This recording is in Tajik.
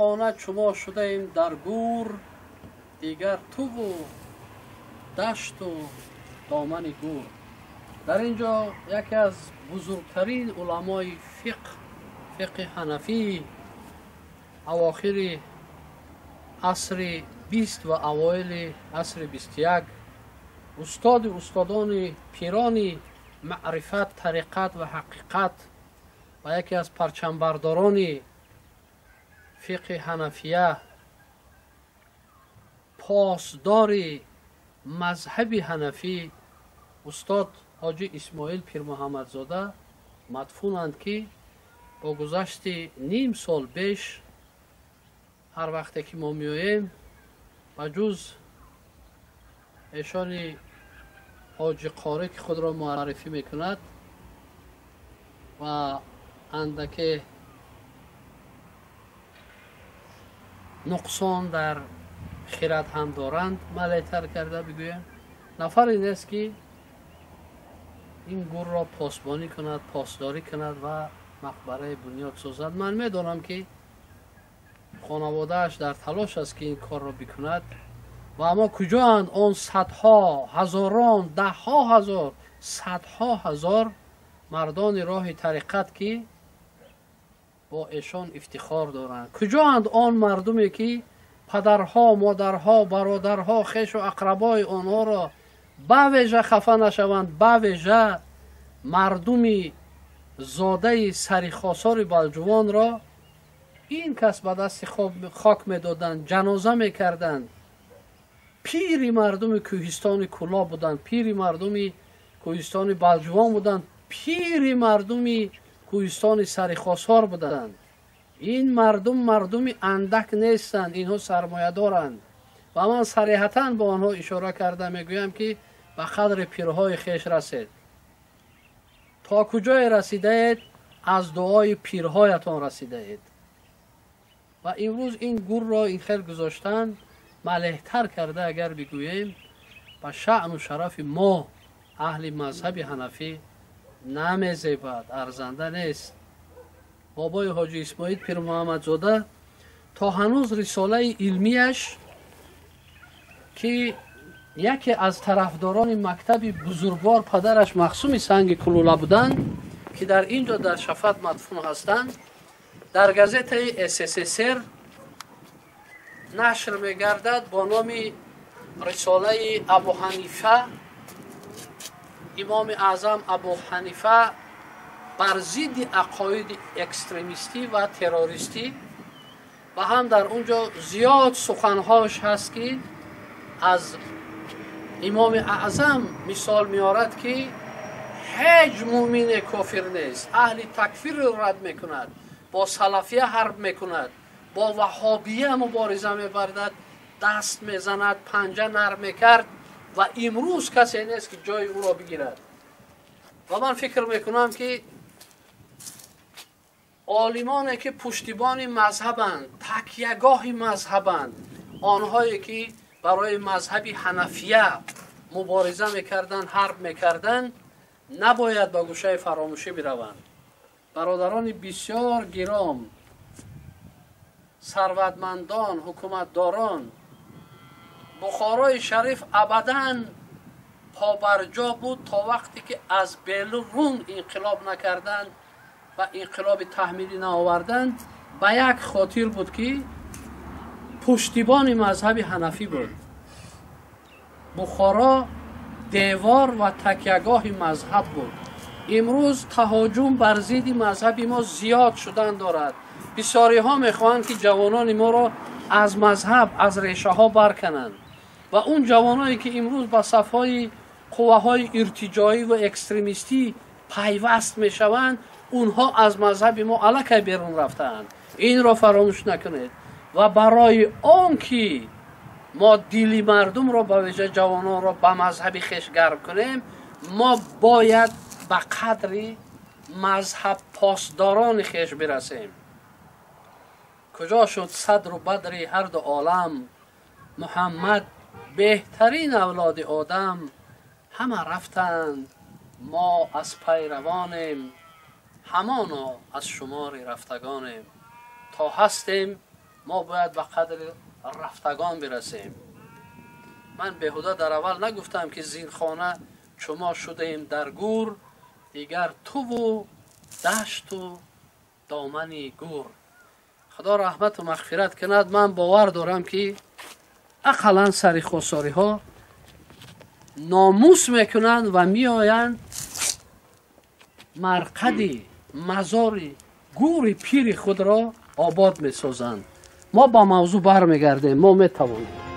Хона чумо шудаем дар гур, дигар туву дашту домани гур. Дар ин ҷо яке аз бузургтарин уламои фиқҳ, фиқҳи ҳанафӣ, авохири асри 20 ва авоили асри 21, устоди устодони пирони маърифат, тариқат ва ҳақиқат ва яке аз парчамбардорони фиқҳи ҳанафия, посдори мазҳаби ҳанафӣ, устод ҳоҷи Исмоил Пирмуҳаммадзода мадфунанд, ки бо гузашти ним сол беш ҳар вақте ки мо меоем, ба ҷуз эшони ҳоҷи Қорӣ, ки худро муаррифӣ мекунад ва андаке нуқсон дар хират ҳам доранд, малайтар карда бигӯем, нафаре нест, ки ин гурро посбонӣ кунад, посдорӣ кунад ва мақбараи бунёд созад. Ман медонам, ки хонаводааш дар талош аст, ки ин корро бикунад. Ва аммо куҷоанд он садҳо ҳазорон, даҳҳо ҳазор, садҳо ҳазор мардони роҳи тариқат, ки бо эшон ифтихор доранд? Куҷоанд он мардуме, ки падарҳо, модарҳо, бародарҳо, хешу ақрабои онҳоро бавежа хафа нашаванд, бавежа мардуми зодаи сарихосори Балҷувонро ин кас ба дасти хок медоданд, ҷаноза мекарданд? Пири мардуми кӯҳистони Кӯлоб буданд, пири мардуми кӯҳистони Балҷувон буданд, пири мардуми кӯҳистони Сарихосор буданд. Ин мардум мардуми андак нестанд, инҳо сармоядоранд. Ва ман сариҳатан ба онҳо ишора карда мегӯям, ки ба қадри пирҳои хеш расед. То куҷое расидаед, аз дуои пирҳоятон расидаед. Ва имрӯз ин гурро ин хел гузоштан, малеҳтар карда агар бигӯем, ба шаъну шарафи мо аҳли мазҳаби ҳанафӣ намезебад, арзанда нест. Бобои ҳоҷи Исмоил Пирмуҳаммадзода то ҳанӯз рисолаи илмияш, ки яке аз тарафдорони мактаби бузургвор падараш Махсуми Санги Кулула буданд, ки дар ин ҷо дар Шафат мадфун ҳастанд, дар газетаи СССР нашр мегардад бо номи рисолаи Абу Ҳанифа, имоми аъзам Абу Ҳанифа бар зидди ақоиди экстремистӣ ва террористӣ. Ва ҳам дар он ҷо зиёд суханҳош ҳаст, ки аз имоми аъзам мисол меорад, ки ҳеҷ муъмине кофир нест, аҳли такфирро рад мекунад, бо салафия ҳарб мекунад, бо ваҳобия мубориза мебардад, даст мезанад, панҷа нарм мекард ва имрӯз касе нест, ки ҷои ӯро бигирад. Ва ман фикр мекунам, ки олимоне, ки пуштибони мазҳабанд, такягоҳи мазҳабанд, онҳое, ки барои мазҳаби ҳанафия мубориза мекарданд, ҳарб мекарданд, набояд ба гӯшаи фаромӯшӣ бираванд. Бародарони бисёр гиром, сарватмандон, ҳукуматдорон, Бухорои Шариф абадан побарҷо буд то вақте ки аз берун инқилоб накарданд ва инқилоби таҳмилӣ наоварданд. Ба як хотир буд, ки пуштибони мазҳаби ҳанафӣ буд. Бухоро девор ва такягоҳи мазҳаб буд. Имрӯз таҳоҷум бар зидди мазҳаби мо зиёд шудан дорад. Бисёриҳо мехоҳанд, ки ҷавонони моро аз мазҳаб, аз решаҳо баркананд. Ва он ҷавоное, ки имрӯз ба сафҳои қувваҳои иртиҷоӣ ва экстремистӣ пайваст мешаванд, онҳо аз мазҳаби мо аллакай берун рафтаанд. Инро фаромӯш накунед. Ва барои он ки мо дили мардумро, ба вижа ҷавононро, ба мазҳаби хеш гарм кунем, мо бояд ба қадри мазҳаб посдорони хеш бирасем. Куҷо шуд садру бадри ҳарду олам, Муҳаммад беҳтарин авлоди одам? Ҳама рафтанд, мо аз пайравонем, ҳамоно аз шумори рафтагонем. То ҳастем, Мо бояд ба қадри рафтагон бирасем. Ман беҳуда дар аввал нагуфтам, ки зинхона чу мо шудаем дар гур, дигар туву дашту домани гур. Худо раҳмату мағфират кунад. Ман бовар дорам, ки ақаллан сари хосориҳо номус мекунанд ва меоянд, марқади мазори гури пири худро обод месозанд. Мо ба мавзӯъ бармегардем. Мо метавонем.